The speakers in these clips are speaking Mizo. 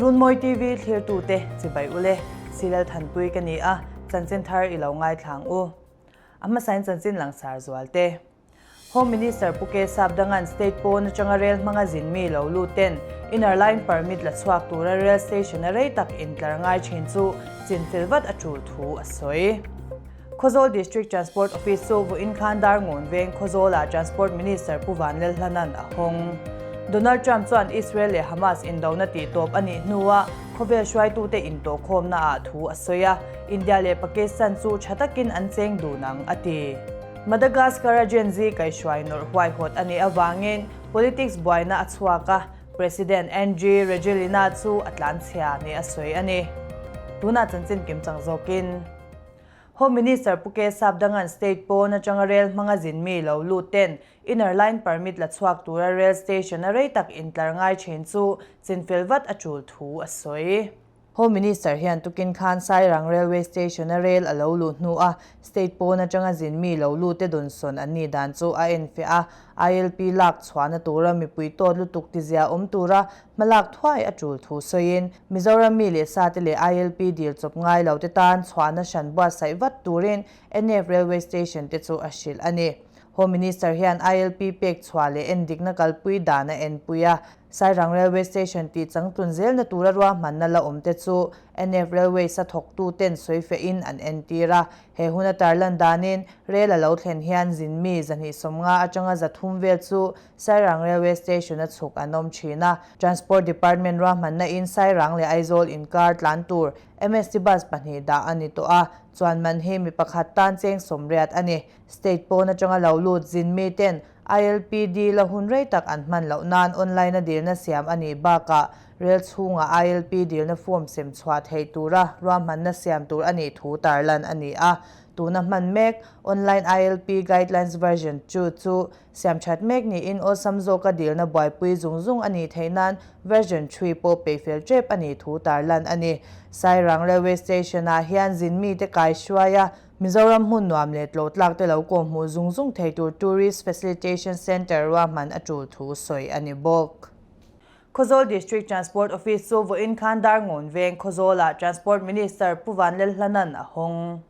Runmawi TV thlirtute chibai ule, Silal Thanpui ka ni a, chanchin thar i lo ngaithlang u. A hmasain chanchin langsar zual te. Home Minister Pu K Sapdanga'n state pawn atanga rel hmanga zin mi lo lut ten inner line permit la chhuak tura rel station a rei tak intlar ngai thin chu chinfel vat a tul thu a sawi. Khawzawl District Transport Office chu vawiin khan Darngawn veng Khawzawlah Transport Minister Pu Vanlalhlana'n a hawng. Donald Trump chuan Israel leh Hamas indona tihtawp a nih hnuah khawvel hruaitute intawhkhawmnaah thu a sawi a, India leh Pakistan chu tha takin an cheng dun ang a ti. Madagascar-a Gen Z kaihhruai nawrh huaihawt a nih avangin politics buaina a chhuak a, President Andry Rajoelina chu a tlanchhia ni a sawi a ni. Tunah chanchin kim chang zawkin Home Minister Pu K Sapdanga'n state pawn atanga rel hmanga zin mi lo lut ten inner line permit la chhuak tura rel station a rei tak intlar ngai thin chu chinfel vat a tul thu a sawi. Home Minister hian tukin khan Sairang Railway Station-a rel a lo luh hnu a, state pawn atanga zin mi lo lute dawnsawn an nih dan chu a enfiah a, ILP lak chhuahna tura mipui tawt lutuk tizia awm tura hmalak thuai a tul thu sawiin, Mizoram mi leh sate leh ILP dil chawp ngai lo te tan chhuahna hran buatsaih vat turin NF Railway Station te chu a hrilh a ni. Home Minister hian ILP pek chhuah leh endikna kalpui dan a enpui a, Sairang Railway Station tih changtlun zelna tura ruahmanna la awm te chu NF Railways a thawktu ten sawifehin an entir a. He hun a tarlan danin rel a lo thlen hian zin mi 250 atanga 300 vel chu Sairang Railway Station a chhuk an awm thin a. Transport Department ruahmanna in Sairang leh Aizawl inkar tlan tur MST bus pahnih dah a ni tawh a, chuan man hi mi pakhat tan cheng 80 a ni. State pawn atanga lo lut zin mi ten ILP dil a hun rei tak an hman loh nan online a dilna siam a nih bakah rel chhungah ILP dilna form sem chhuah theih tura ruahmanna siam tur a nih thu tarlan a ni a. Tuna hman mek Online ILP Guidelines Version 2 chu siam that mek niin awlsam zawka dilna buaipui zung zung a nih theih nan Version 3 pawh peihfel tep a nih thu tarlan a ni. Sairang Railway Station-ah hian zin mite kaihruai a, Mizoram hmun nuam leh tlawh tlak te lo kawh hmuh zung zung thei tur Tourist Facilitation Centre ruahman a tul thu sawi a ni bawk. Khawzawl District Transport Office chu vawiin khan Darngawn veng Khawzawlah Transport Minister Pu Vanlalhlana'n a hawng.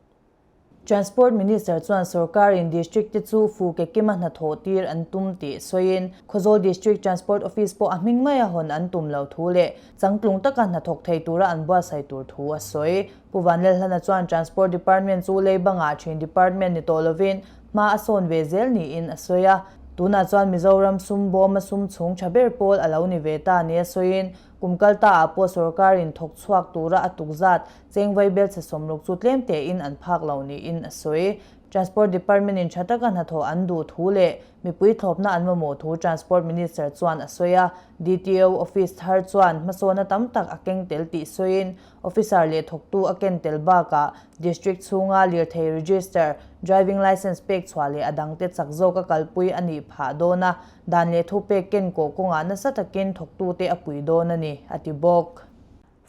Transport Minister chuan sorkarin District te chu fu ke kima hnathawh tir an tum tih sawiin Khawzawl District Transport Office pawh a hming maia hawn an tum lo thu leh changtlung taka hnathawk thei tura an buatsaih tur thu a sawi. Pu Vanlalhlana chuan Transport Department chu lei bangah thin department ni tawh lovin hma a sawn ve zel niin a sawi a. Tunah chuan Mizoram sum bawma sum chhung tha ber pawl a lo ni ve ta nia sawiin kum kal ta ah pawh sorkarin thawk chhuak tura a tuk zat cheng vaibel chhe 60 chu tlem tein an phak lo niin a sawi. Transport Department in tha taka hnathawh an duh thu leh mipui thlawpna an mamawh thu Transport Minister chuan a sawi a. DTO office thar chuan hmasawna tam tak a keng tel tih sawiin Officer leh thawktu a ken tel bakah District chhunga lirthei register, driving licence pek chhuah leh a dangte chak zawka kalpui a nih phah dawn a, dan leh thupek ken kawh kawngah nasa takin thawktute a pui dawn a ni, a ti bawk.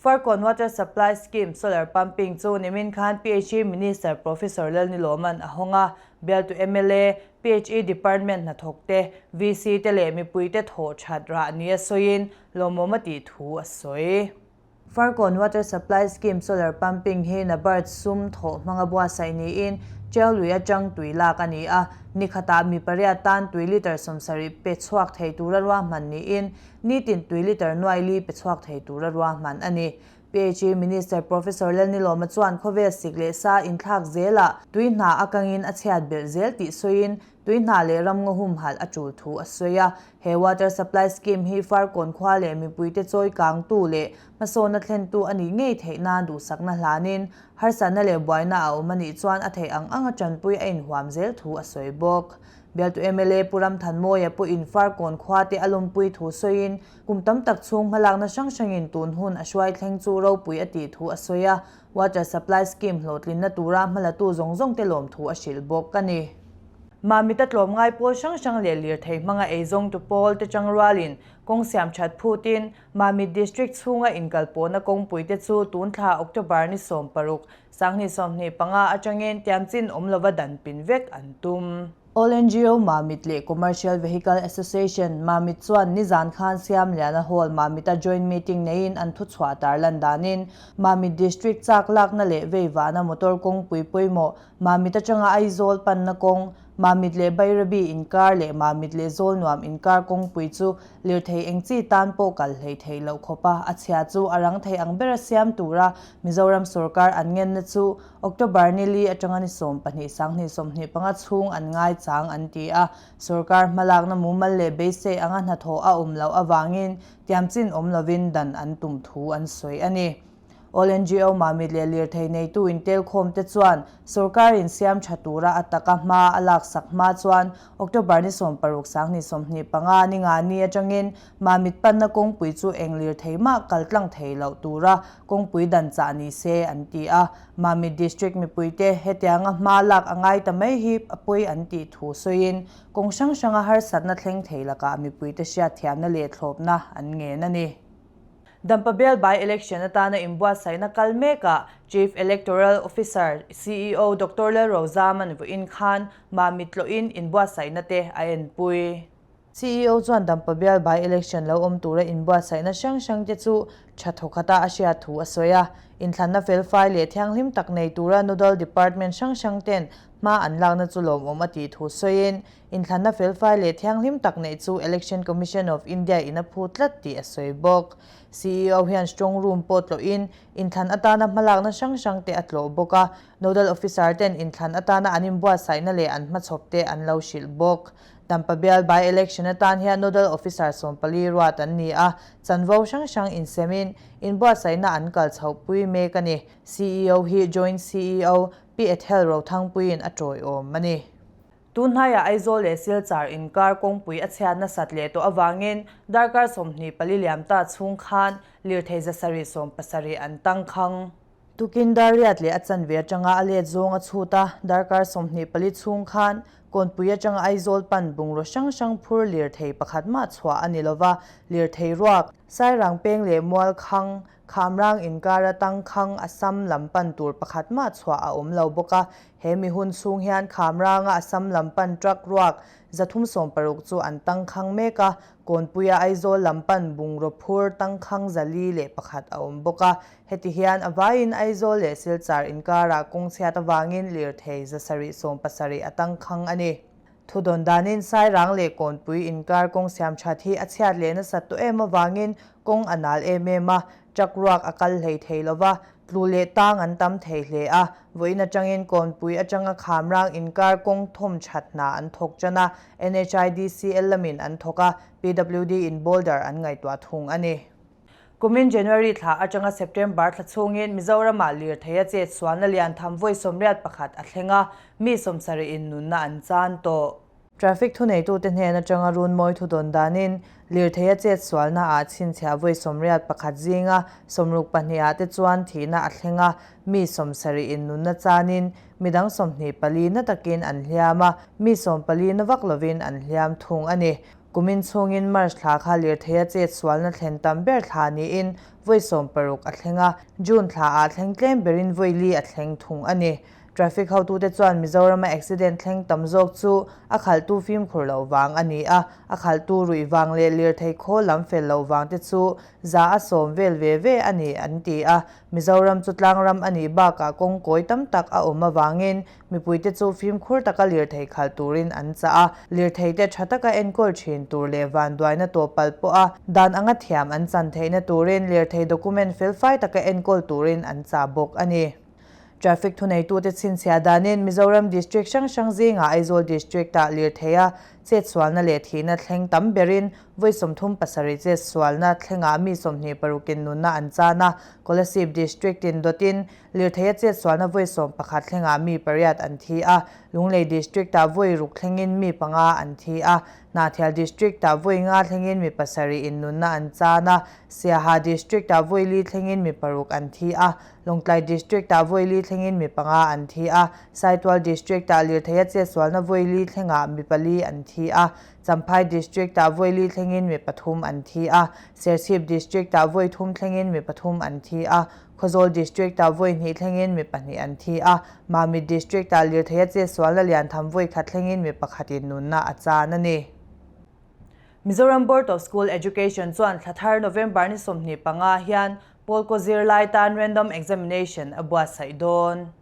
Farkawn Water Supply Scheme Solar Pumping chu nimin khan PHE Minister Professor Lalnilawman a hawng a, bialtu mla, PHE Department hnathawkte, VC te leh mipuite thawh that rah nia sawiin lawmawm a tih thu a sawi. Farkawn Water Supply Scheme Solar Pumping hi NABARD sum thawh hmanga buatsaih niin Tiau lui atang tui lak a ni a, ni khatah mi pariat tan tui litre 70 pe chhuak thei tura ruahman niin nitin tui litre nuai li pe chhuak thei tura ruahman a ni. PHE Minister Professor Lalnilawma chuan khawvel sik leh sa inthlak zelah tui hna a kangin a chhiat belh zel tih sawiin Tui hna leh ram ngaw humhalh a tul thu a sawi a. He water supply scheme hi Farkawn khua leh mipuite chawi kangtu leh hmasawna thlentu a nih ngei theih nan duhsakna hlanin harsatna leh buaina a awm a nih chuan a theih ang anga tanpui a inhuam zel thu a sawi bawk. Bialtu mla Pu Ramthanmawia pawhin Farkawn khua te a lawmpui thu sawiin kum tam tak chhung hmalakna hrang hrangin tun hun a hruai thleng chu ropui a tih thu a sawi a. Water supply scheme hlawhtlinna tura hmalatu zawng zawng te lawm thu a hrilh bawk a ni. Mamita tlawmngai pawl hrang hrang leh lirthei hmanga eizawngtu pawl te changrualin kawng siam that phutin Mamit District chhunga inkalpawhna kawngpui te chu tun thla October ni 16, 2025 atangin tiamchin awm lova dan pin vek an tum. All NGO Mamit leh Commercial Vehicle Association, Mamit chuan nizan khan Siamliana Hall, Mamit-a joint meeting neiin an thuchhuah tarlan danin Mamit District chak lakna leh veivahna motor kawngpui pawimawh Mamit atanga Aizawl panna kawng, Mamit leh Bairabi inkar leh Mamit leh Zawlnuam inkar kawngpui chu lirthei eng chi tan pawh kal hlei theih loh khawpa a chhia chu a rang thei ang bera siam tura Mizoram sorkar an ngenna chu October ni li atanga ni 12 2025 chhung an ngaichang an ti a, sorkar hmalakna mumal leh beisei anga hnathawh a awm loh avangin tiamchin awm lovin dan an tum thu an sawi a ni. All NGO Mamit leh lirthei neitu intelkhawm te chuan sorkar insiam tha tura a taka hma a laksak hma chuan October ni 16 2025 ni nga ni atangin Mamit panna kawngpui chu eng lirthei mah kal tlang thei loh tura kawngpui dan chah ni se an ti a. Mamit District mipuite hetianga hma lak a ngai ta mai hi a pawi an tih thu sawiin kawng hrang hranga harsatna thleng thei lakah mipuite hriatthiamna leh thlawpna an ngen a ni. Dampa Bial by-election atana inbuatsaihna kal mekah Chief Electoral Officer, CEO, Doctor Lalrozaman vawiin khan Mamit tlawhin inbuatsaihna te a enpui. CEO chuan Dampa Bial by-election lo awm tura inbuatsaihna hrang hrang te chu tha thawkhata a hriat thu a sawi a. Inthlanna felfai leh thianghlim tak nei tura nodal department hrang hrang ten hma an lakna chu lawmawm a tih thu sawiin, inthlanna felfai leh thianghlim tak neih chu Election Commission of India in a phu tlat tih a sawi bawk. CEO hian strong room pawh tlawhin inthlan atana hmalakna hrang hrang te a tlawh bawk a, nodal officer ten inthlan atana an inbuatsaihna leh an hmachhawp te an lo hrilh bawk. Dampa bial by-election atan hian nodal officer 14 ruat an ni a, chanvo hrang hrang insemin inbuatsaihna an kal chhohpui mek a ni. CEO hi Joint CEO Pi Ethel Rothangpuiin a tawiawm a ni. Tunhnaiah Aizawl leh Silchar inkar kawngpui a chhiat nasat leh tawh avangin darkar 24 liam ta chhung khan lirthei 770 an tangkhang. Tukin dar riat leh a chanve atanga a let zawng a chhut a, darkar 24 chhung khan Kawnpui atanga Aizawl pan bungraw hrang hrang phur lirthei pakhat mah chhuah a ni lova, lirthei ruak, Sairang peng leh Mualkhang, Khamrang inkar atang Khang Assam lam pan tur pakhat mah chhuah a awm lo bawk a, he mi hun chhung hian Khamranga Assam lam pan truck ruak 360 chu an tangkhang mek a, Kawnpuia Aizawl lam pan bungraw phur tangkhang 401 a awm bawk a. Heti hian a vaiin Aizawl leh Silchar inkarah kawng chhiat avangin lirthei 770 a tangkhang a ni. Thudawn danin Sairang leh Kawnpui inkar kawng siam that hi a chhiat leh nasat tawh em avangin kawng a nal em em a, truck ruak a kal hlei thei lova, tlu leh tang an tam thei hle a. Vawiin atangin Kawnpui atanga Khamrang inkar kawng thawm that hna an thawk tan a, NHIDCL lamin an thawk a, PWD in boulder an ngaihtuah thung a ni. Kumin January thla atanga September thla chhungin Mizoramah lirthei a chet sualna lian tham vawi 81 a thleng a, mi 70 in nunna an chan tawh. Traffic thuneitute hnen atanga runmawi thudawn danin lirthei a chet sualna ah chhinchhiah vawi 81 zinga 62 ah te chuan thihna a thleng a, mi 70 in nunna chanin midang 24 na takin an hliam a, mi 14 na vak lovin an hliam thung a ni. Kumin chhungin March thla kha lirthei a chet sualna thlen tam ber thla niin vawi 60 a thleng a, June thla ah thleng tlem berin vawi li a thleng thung a ni. Traffic hotute chuan Mizorama accident thleng tam zawk chu a khalhtu fimkhur loh vang a ni a, a khalhtu ruih vang leh lirthei khawl lam fel loh vang te chu 100 vel ve ve a ni an ti a. Mizoram chu tlangram a nih bakah kawng kawi tam tak a awm avangin Mipuite chu fimkhur taka lirthei khalh turin an chah a, lirtheite tha taka enkawl thin tur leh vanduaina tawh palh pawha dan anga thiam an chan theihna turin lirthei document felfai taka enkawl turin an chah bawk a ni. Traffic thuneitute chhinchhiah danin Mizoram District hrang hrang zingah Aizawl District-ah lirtheia chetsualna leh thihna thleng tam berin vawi 37 chetsualna thlengah mi 26 in nunna an chan a, Kolasib District-in dawtin Lirthei a chetsualna vawi 11 thlengah mi pariat an thi a, Lunglei District-ah vawi ruk thlengin mi panga an thi a, Hnahthial District-ah vawi nga thlengin mi pasarih in nunna an chan a, Siaha District-ah vawi li thlengin mi paruk an thi a, Lawngtlai District-ah vawi li thlengin mi panga an thi a, Saitual District-ah lirthei a chetsualna vawi li thlengah mi pali an thi a, Champhai District-ah vawi li thlengin mi pathum an thi a, Serchhip District-ah vawi thum thlengin mi pathum an thi a. Khawzawl District-ah vawi hnih thlengin mi pahnih an thi a, Mamit District-ah lirtheia chetsualna lian tham vawi khat thlengin mi pakhatin nunna a chan a ni. Mizoram Board of School Education chuan thla thar November ni 25 hian Pawlkaw zirlai tan Random Examination a buatsaih dawn.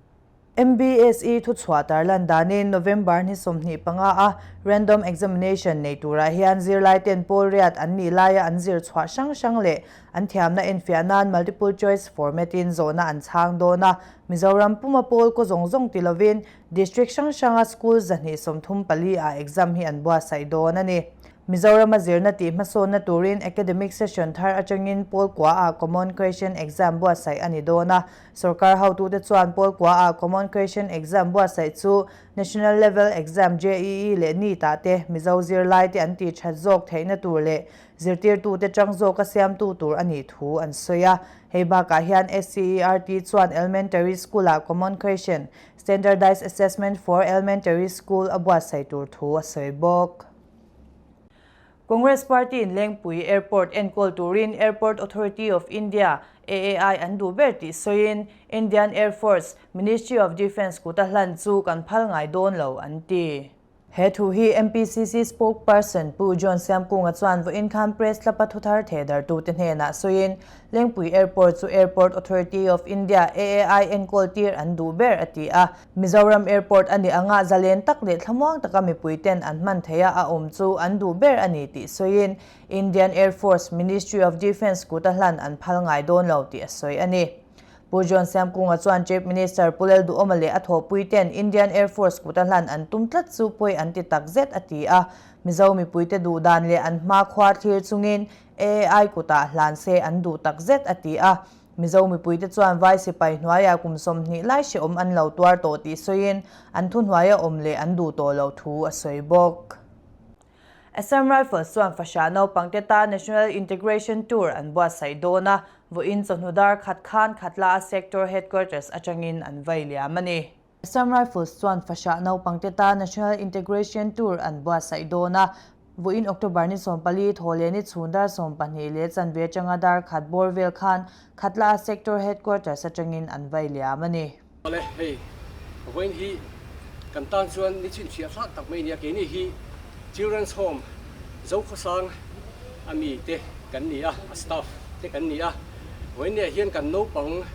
MBSE thuchhuah tarlan danin November ni 25 a Random Examination nei turah hian zirlaiten pawl riat an nih laia an zir chhuah hrang hrang leh an thiamna enfiah nan multiple choice format in zawhna an chhang dawn a. Mizoram puma pawl kaw zawng zawng ti lovin District hrang hranga school 234 ah exam hi an buatsaih dawn a ni. Mizorama zirna tih hmasawnna turin academic session thar atangin pawl kuaah Common Question Exam buatsaih a ni dawn a. Sorkar hotute chuan pawl kuaah Common Question Exam buatsaih chu National Level Exam JEE leh NEET ah te Mizo zirlaite an tih that zawk theihna tur leh zirtirtute tang zawka siamtu tur a nih thu an sawi a. Hei bakah hian SCERT chuan Elementary School-ah Common Question, Standardized Assessment for Elementary School a buatsaih tur thu a sawi bawk. Congress Party in Lengpui Airport enkawl turin Airport Authority of India, AAI, an duh ber tih sawiin Indian Air Force, Ministry of Defence kuta hlan chu kan phal ngai dawn lo an ti. He thu hi MPCC Spokesperson Pu John Siamkunga chuan vawiin khan Press Club-a thuthar thehdartute hnenah sawiin Lengpui Airport chu Airport Authority of India, AAI, enkawl tir an duh ber a ti a. Mizoram Airport a nih anga zalen tak leh thlamuang taka mipuiten an hman theiha a awm chu an duh ber a ni tih sawiin Indian Air Force, Ministry of Defence kuta hlan an phal ngai dawn lo tih a sawi a ni. Pu John Siamkunga chuan Chief Minister Pu Lalduhawma leh a thawhpuiten Indian Air Force kuta hlan an tum tlat chu pawi an ti tak zet a ti a. Mizo mipuite duh dan leh an hmakhua thlir chungin AAI kutah hlan se an duh tak zet a ti a. Mizo mipuite chuan vai sipai hnuaiah kum 20 lai hrehawm an lo tuar tawh tih sawiin an thuhnuaia awm leh an duh tawh loh thu a sawi bawk. Assam Rifles chuan fahrah naupangte tan National Integration Tour an buatsaih dawn a, vawiin chawhnu dar khat khan Khatla a Sector Headquarters atangin an vai liam a ni. Assam Rifles chuan fahrah naupangte tan National Integration Tour an buatsaih dawn a, vawiin October ni 14 thawhleh ni chhun dar 12 leh chanve atanga dar khat bawr vel khan Khatla a Sector Headquarters atangin an vai liam a ni. Awle, hei vawiin hi kan tan chuan ni chhinchhiah thlak tak mai a nia, keini hi Children's Home Zokhawsang a mi te kan ni a, a staff te kan ni a, vawiin nia hian kan naupang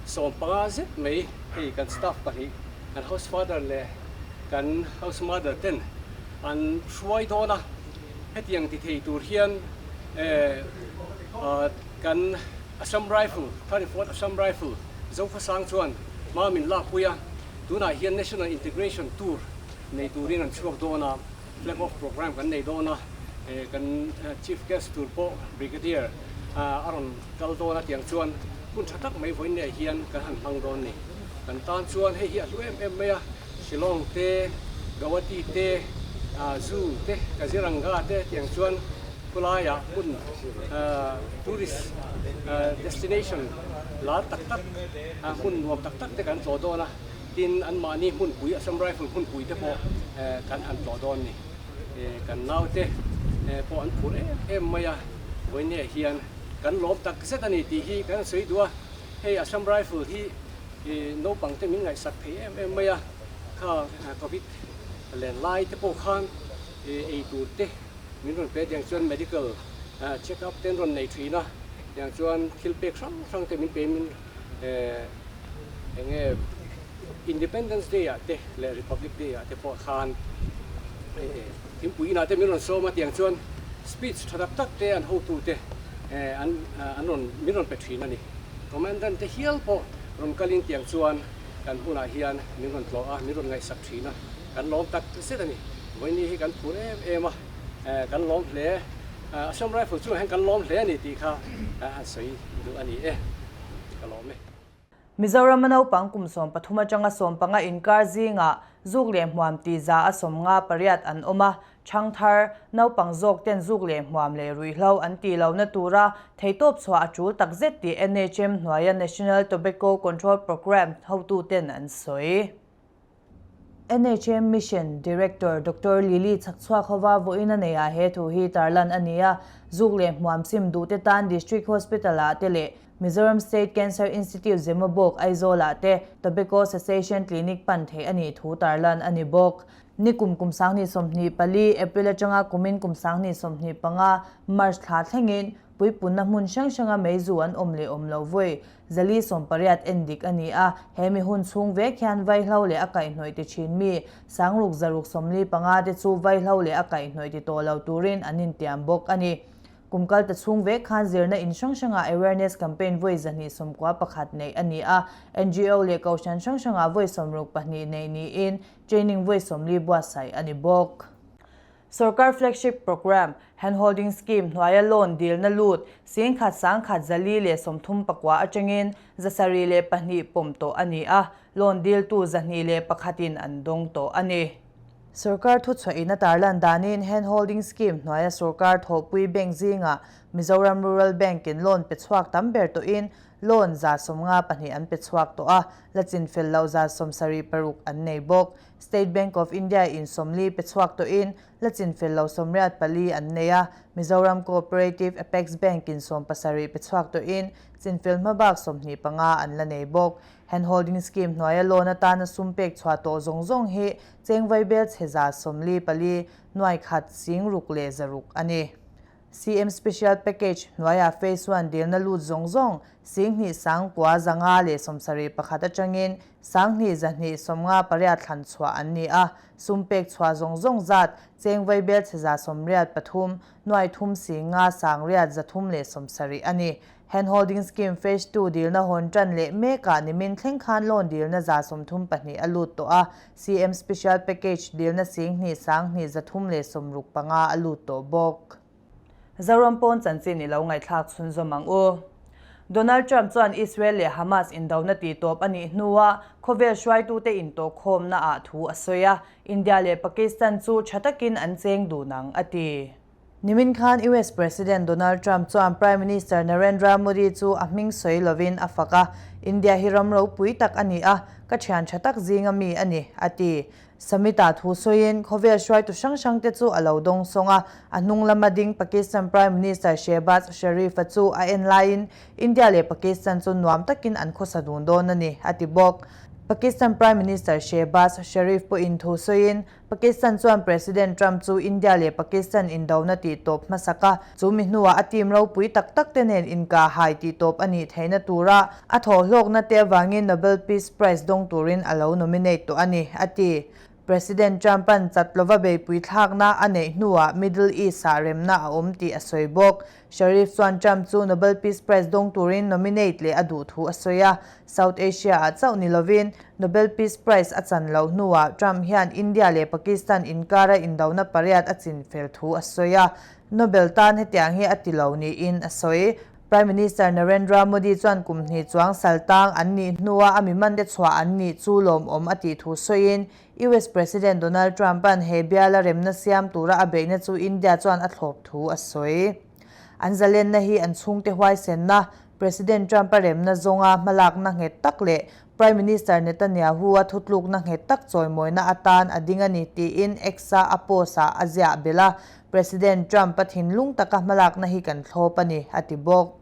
15 zet mai hei kan staff pahnih kan house father leh kan house mother ten an hruai dawn a, hetiang ti thei tur hian eh kan Assam Rifle, 34th Assam Rifle, Zokhawsang chuan hma min lakpui a, tunah hian National Integration Tour nei turin an chhuak dawn a, Flag Off Programme kan nei dawn a, kan Chief Guest tur pawh Brigadier a rawn kal dawn a tiang chuan hun tha tak mai vawiin leh hian kan han hmang dawn ni. Kan tan chuan hei hi a hlu em em mai a, Shillong te, Guwahati te, Zoo te, Kaziranga te tiang chuan khulaiah hmun tourist destination lar tak tak hmun nuam tak tak te kan tlawh dawn a, tin anmahni hmunpui Assam Rifle hmunpui te pawh kan han tlawh dawn ni. Kan naute pawh an phur em em mai a, vawiinah hian kan lawm tak zet a ni tih hi kan sawi duh a, hei Assam Rifle hi naupang te min ngaihsak thei em em mai a, kha Covid len lai te pawh khan ei tur te min rawn pe tiang chuan medical check up te an rawn nei thin a, tiang chuan thil pek hrang hrang te min pe min eng nge Independence Day ah te leh Republic Day ah te pawh khan thingpui inah te min rawn sawm a, tiang chuan speech tha tak tak te an hotu te an an rawn min rawn pe thin a ni. Commandant te hial pawh rawn kalin tiang chuan kan hunah hian min rawn tlawh a, min rawn ngaihsak thin a. Kan lawm tak zet a ni. Vawiini hi kan phur em em a, kan lawm hle. Assam Rifle chungah hian kan lawm hle a ni tih kha han sawi duh a ni e. Ka lawm e. Mizorama naupang kum 13 atanga 15 inkar zingah zuk leh hmuam tih za a 58 an awm a, Thangthar, naupang zawk ten zuk leh hmuam leh ruihhlo an tih lohna tura theihtawp chhuah a tul takzet tih NHM hnuaia National Tobacco Control Programme hotuten an sawi. NHM Mission Director Doctor Lily Chhakchhuak hova vawiin a neiah he thu hi tarlan a ni a, zuk leh hmuam sim duhte tan District Hospital ah te leh Mizoram State Cancer Institute Zemabawk Aizawl-ah te Tobacco Cessation Clinic pan theih a nih thu tarlan a ni bawk. Nikum kum 2024, April atanga kumin kum 2025, March thla thlengin puipunna hmun hrang hranga meizu an awm leh awm loh vawi 480 endik a ni a, he mi hun chhung vek hian vaihlo leh a kaihhnawih ti thin mi 6645 te chu vaihlo leh a kaihhnawih ti tawh lo turin an intiam bawk a ni. Kum kal ta chhung vek khan zirna in hrang hrangah awareness campaign vawi 291 neih a ni a, NGO leh kohhran hrang hrangah vawi 62 neih niin training vawi 40 buatsaih a ni bawk. Sorkar flagship programme, Handholding Scheme hnuaia loan dilna lut 11,134 atangin 702 pawm tawh a ni a, loan diltu 201 in an dawng tawh a ni. Sorkar thuchhuah in a tarlan danin Handholding Scheme hnuaia sorkar thawhpui bank zingah Mizoram Rural Bank in loan pe chhuak tam ber tawhin loan 52 an pe chhuak tawh a, la chinfel loh 76 an nei bawk. State Bank of India in 40 pe chhuak tawhin la chinfel loh 84 an nei a, Mizoram Cooperative Apex Bank in 17 pe chhuak tawhin chinfel hmabak 25 an la nei bawk. Handholding Scheme hnuaia loan atana sum pek chhuah tawh zawng zawng hi cheng vaibel chhe 54 nuai khat sing ruk leh zaruk a ni. CM Special Package hnuaia Phase One dilna lut zawng zawng 29,571 atangin 2258 thlan chhuah an ni a, sum pek chhuah zawng zawng zat cheng vaibel chhe 83 nuai thum singa sangriat 370 a ni. Handholding Scheme Phase Two dilna hawn tan leh mekah nimin thleng khan loan dilna 32 a lut tawh a, CM Special Package dilna 21,365 a lut tawh bawk. Zoram pawn chanchin i lo ngaihthlak chhunzawm ang u. Donald Trump chuan Israel leh Hamas indona tihtawp a nih hnuah khawvel hruaitute intawhkhawmna ah thu a sawi a, India leh Pakistan chu tha takin an cheng dun ang a ti. Nimin khan US President Donald Trump chuan Prime Minister Narendra Modi chu a hming sawi lovin a fak a, India hi ram ropui tak a ni a, ka thian tha tak zinga mi a ni, a ti. Summit-ah thu sawiin khawvel hruaitu hrang hrangte chu a lo dawng sawng a, a hnung lama ding Pakistan Prime Minister Shehbaz Sharif-a chu a en laiin India leh Pakistan chu nuam takin an khawsa dun dawn a ni, a ti bawk. Pakistan Prime Minister Shehbaz Sharif pawhin thu sawiin Pakistan chuan President Trump chu India leh Pakistan indona tihtawp hmasak a, chu mi hnuah a team ropui tak tak te nen inkahhai tihtawp a nih theihna tura a thawhhlawkna te avangin Nobel Peace Prize dawng turin a lo nominate tawh a ni, a ti. President Trump-a'n chat lova beipui thlakna a neih hnuah Middle East-ah remna a awm tih a sawi bawk. Sharif chuan Trump chu Nobel Peace Prize dawng turin nominate leh a duh thu a sawi a, South Asia-ah chauh ni lovin Nobel Peace Prize a chan loh hnuah Trump hian India leh Pakistan inkara indona pariat a chin fel thu a sawi a, Nobel tan hetiang hi a ti lo niin a sawi. Prime Minister Narendra Modi chuan kum hnih chuang sal tang an nih hnua a mimante chhuah an nih chu lawmawm a tih thu sawiin US President Donald Trump-a'n he biala remna siam tura a beihna chu India chuan a thlawp thu a sawi. An zalenna hi an chhungte huaisenna, President Trump-a remna zawnga hmalakna nghet tak leh Prime Minister Netanyahu-a thutlukna nghet tak chawimawina atan a ding a ni tiin X-a a post-ah a ziah belh a, President Trump-a thinlung taka hmalakna hi kan thlawp a ni, a ti bawk.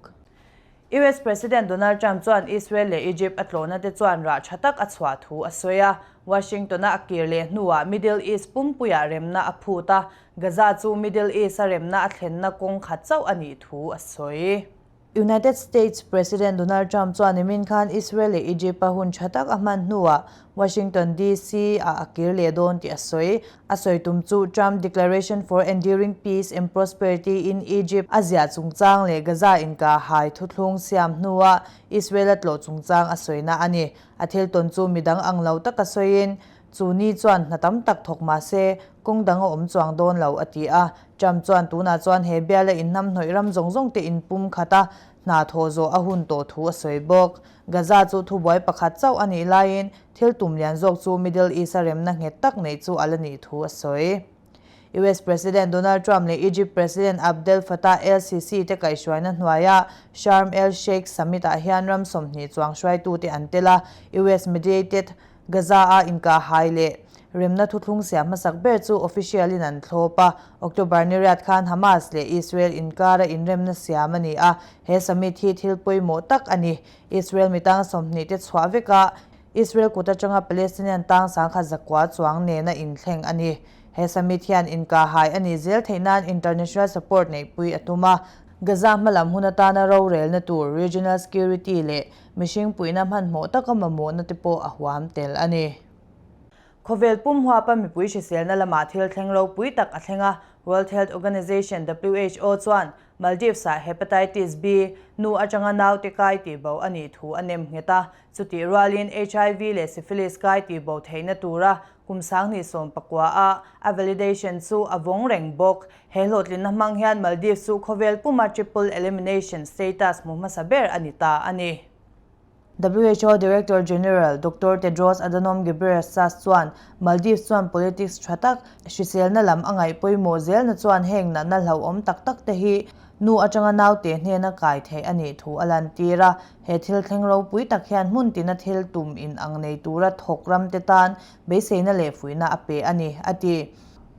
US President Donald Trump chuan Israel leh Egypt a tlawhna te chuan rah tha tak a chhuah thu a sawi a. Washington-a a kir leh hnuah Middle East pumpuiah remna a phut a, Gaza chu Middle East-a remna a thlenna kawng khat chauh a nih thu a sawi. United States President Donald Trump chuan nimin khan Israel leh Egypt-a hun tha tak a hman hnuah Washington DC ah a kir leh dawn tih a sawi. A sawi tum chu Trump Declaration for Enduring Peace and Prosperity in Egypt a ziah chungchang leh Gaza inkahhai thuthlung siam hnua Israel a tlawh chungchang a sawina a ni. A thil tawn chu midang ang lo taka sawiin chu ni chuan hna tam tak thawk mah se kawng dang a awm chuang dawn lo a ti a. Trump chuan tunah chuan he biala inhnamhnawih ram zawng zawng te inpum khat a, hna thawh zawh a hun tawh thu a sawi bawk. Gaza chu thubuai pakhat chauh a nih laiin thil tum lian zawk chu Middle East-a remna nghet tak neih chu a la nih thu a sawi. US President Donald Trump leh Egypt President Abdel Fattah el-Sisi te kaihhruaina hnuaia Sharm el-Sheikh summit-ah hian ram 20 chuang hruaitute an tel a, US mediated Gaza-a inkahhai leh Remna thuthlung siam hmasak ber chu official-in an thlawp a, October ni riat khan Hamas leh Israel inkara inremna siam a ni a, he summit hi thil pawimawh tak a ni. Israel mitang 20 te chhuah vekah Israel kut atanga Palestinian tang sangkhat zakua chuang nena inthleng a ni. He summit hian inkahhai a nih zel theih nan international support neihpui a tum a, Gaza hmalam hun atana rorelna tur, regional security leh mihring puihna hmanhmawh taka mamawhna te pawh a huam tel a ni. Khawvel pum huapa mipui hriselna lamah thil thleng ropui tak a thleng a, World Health Organization, who, chuan Maldives-ah Hepatitis B, nu atanga naute kai tihbo a nih thu a nem nghet a. Chutih rualin HIV leh Syphilis kai tihbo theihna tura kum 2019 a a validation chu a vawng reng bawk. He hlawhtlinna hmang hian Maldives chu khawvel puma triple elimination status hmu hmasa ber a ni ta a ni. Who Director General Doctor Tedros Adhanom Ghebreyesus chuan Maldives chuan politics tha tak, hriselna lam a ngaih pawimawh zelna chuan heng natna hlauhawm tak tak te hi nu atanga naute hnena kai theih a nih thu a lantir a. He thil thleng ropui tak hian hmun tina thil tum in ang nei tura thawk ram te tan beiseina leh fuihna a pe a ni, a ti.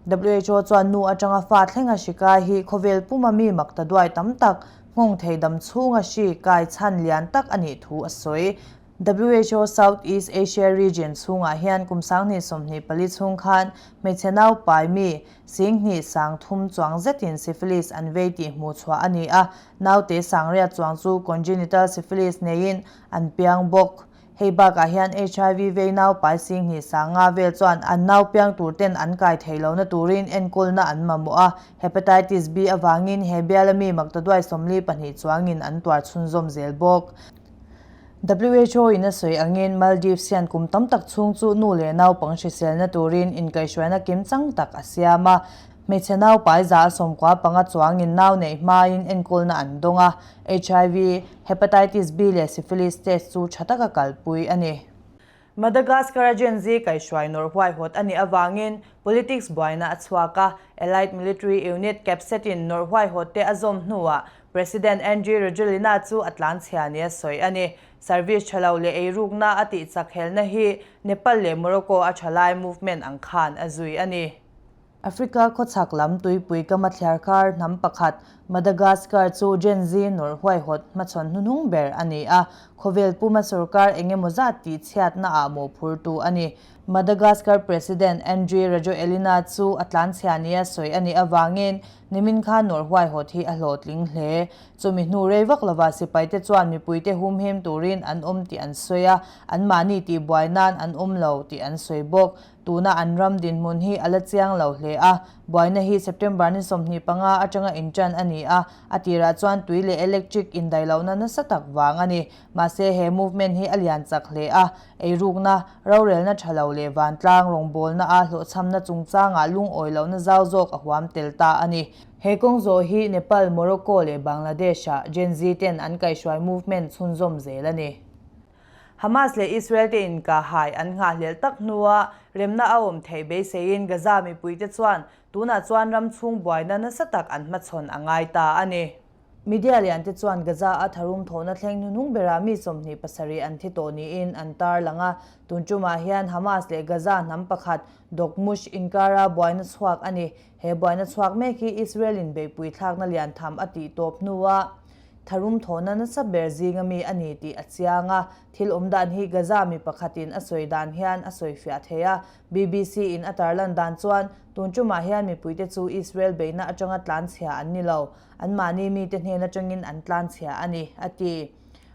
Who chuan nu atanga fa thlenga hri kai hi khawvel puma mi makta duai tam tak Nghawng thei dam chhunga hri kai chhan lian tak a nih thu a sawi. Who South East Asia Region chhungah hian kum 2024 chhung khan hmeichhe nau pai mi 23,000 chuang zetin syphilis an vei tih hmuh chhuah a ni a, naute 8000 chuang chu congenital syphilis neiin an piang bawk. Hei bakah hian HIV vei nau pai 25,000 vel chuan an nau piang tur ten an kai theih lohna turin enkawlna an mamawh a, Hepatitis B avangin he biala mi maktaduai 42 chuangin an tuar chhunzawm zel bawk. Who in a sawi angin Maldives hian kum tam tak chhung chu nu leh naupang hriselna turin inkaihhruaina kimchang tak a siam a, hmeichhe nau pai 95 chuangin nau neih hmain enkawlna an dawng a, Hiv, Hepatitis B leh Syphilis test chu tha taka kalpui a ni. Madagascar-a Gen Z kaihhruai nawrh huaihawt a nih avangin politics buaina a chhuak a, Allied Military Unit CAPSET-in nawrh huaihawt te a zawm hnuah President Andry Rajoelina chu a tlanchhia nia sawi a ni. Service tha lo leh eirukna a tih chak helna hi Nepal leh Morocco a tha lai movement ang khan a zui a ni. Africa khawchhak lam tuipui kama thliarkar hnam pakhat, Madagascar chu Gen Z nawrh huaihawt hmachhawn hnuhnung ber a ni a, khawvel puma sorkar eng emaw zat tih chhiatna ah mawhphurtu a ni. Madagascar President Andry Rajoelina chu a tlanchhia nia sawi a nih avangin nimin khan nawrh huaihawt hi a hlawhtling hle. Chumi hnu rei vak lova sipaite chuan mipuite humhim turin an awm tih an sawi a, anmahni tihbuai nan an awm lo tih an sawi bawk. Tuna an ram dinhmun hi a la chiang lo hle a, buaina hi September ni 25 atanga inṭan a ni a, a tirah chuan tui leh electric indaihlohna nasa tak vang a ni. Mahse he movement hi a lian chak hle a, eirukna, rorelna ṭha lo leh vantlang rawngbawlna a hlawhchhamna chungchangah lungawi lohna zau zawk a huam tel ta a ni. He kawng zawh hi Nepal, Morocco leh Bangladesh-ah Gen Z ten an kaihhruai movement chhunzawm zel a ni. Hamas leh Israel te inkahhai an nghahhlelh tak hnua remna a awm theih beiseiin Gaza mipuite chuan tunah chuan ram chhung buaina nasa tak an hmachhawn a ngai ta a ni. Media lian te chuan Gaza-a tharum thawhna thleng hnuhnung berah mi 27 an thi tawh niin an tarlang a, tun tumah hian Hamas leh Gaza hnam pakhat Doghmush inkara buaina chhuak a ni. He buaina chhuak mek hi Israel-in beihpui thlakna lian tham a tih tawp hnua Tharum thawhna nasa ber zinga mi a ni tih a chiang a, thil awm dan hi Gaza mi pakhatin a sawi dan hian a sawi fiah thei a. BBC in a tarlan dan chuan tun tumah hian mipuite chu Israel beihna atanga tlanchhia an ni lo, anmahni mite hnen atangin an tlanchhia a ni, a ti.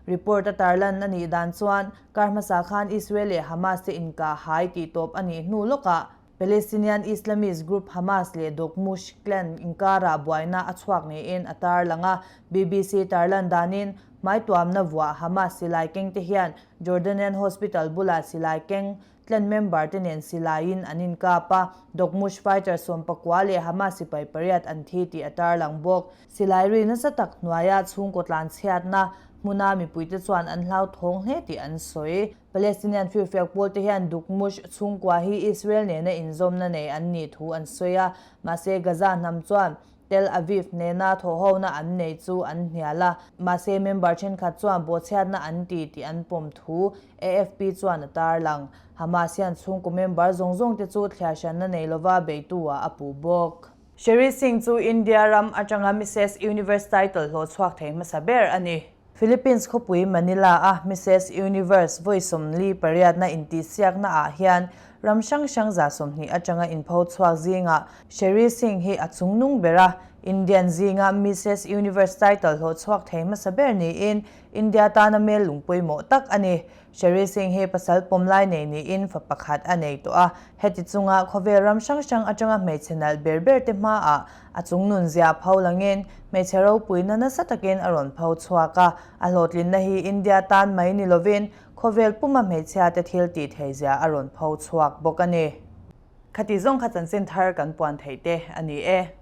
Report a tarlan a nih dan chuan kar hmasa khan Israel leh Hamas te inkah hai tih tawp a nih hnu lawkah Palestinian Islamist group Hamas leh Doghmush clan inkarah buaina a chhuak niin a tarlang a. BBC tarlan danin hmaituamna vuah Hamas silai kengte hian Jordanian hospital bulah silai keng clan member te nen silaiin an inkap a, Doghmush fighter 19 leh Hamas sipai pariat an thi tih a tarlang bawk. Silai ri nasa tak hnuaia chhungkaw tlanchhiatna hmuna mipuite chuan an hlauthawng hle tih an sawi. Palestinian firfiak pawlte hian Doghmush chhungkua hi Israel nena inzawmna nei an nih thu an sawi a, mahse Gaza hnam chuan Tel Aviv nena thawhhona an nei chu an hnial a, mahse member thenkhat chuan bawhchhiatna an ti tih an pawm thu AFP chuan a tarlang. Hamas hian chhungkaw member zawng zawngte chu thliarhranna nei lova beitu-ah a puh bawk. Sherry Singh chu India ram atanga Mrs Universe title hlawh chhuak thei hmasa ber a ni. Philippines khawpui Manila-a Mrs Universe vawi 48 na intihsiakna ah hian ram hrang hrang 20 atanga inpho chhuak zingah Sherry Singh hi a chungnung ber a, Indian zinga Mrs Universe title hlawh chhuak thei hmasa ber niin India tana mel lung pawimawh tak a ni. Sherry Singh hi pasal pawmlai nei niin fa pakhat a nei tawh a, heti chunga khawvel ram hrang hrang atanga hmeichhe nalh ber ber te hmaah a chungnun zia pho langin hmeichhe ropuina nasa takin a rawn pho chhuak a, a hlawhtlinna hi India tan mai ni lovin khawvel puma hmeichhia te thil tih thei zia a rawn pho chhuak bawk a ni. Khati zawng kha chanchin thar kan puan theih te a ni e.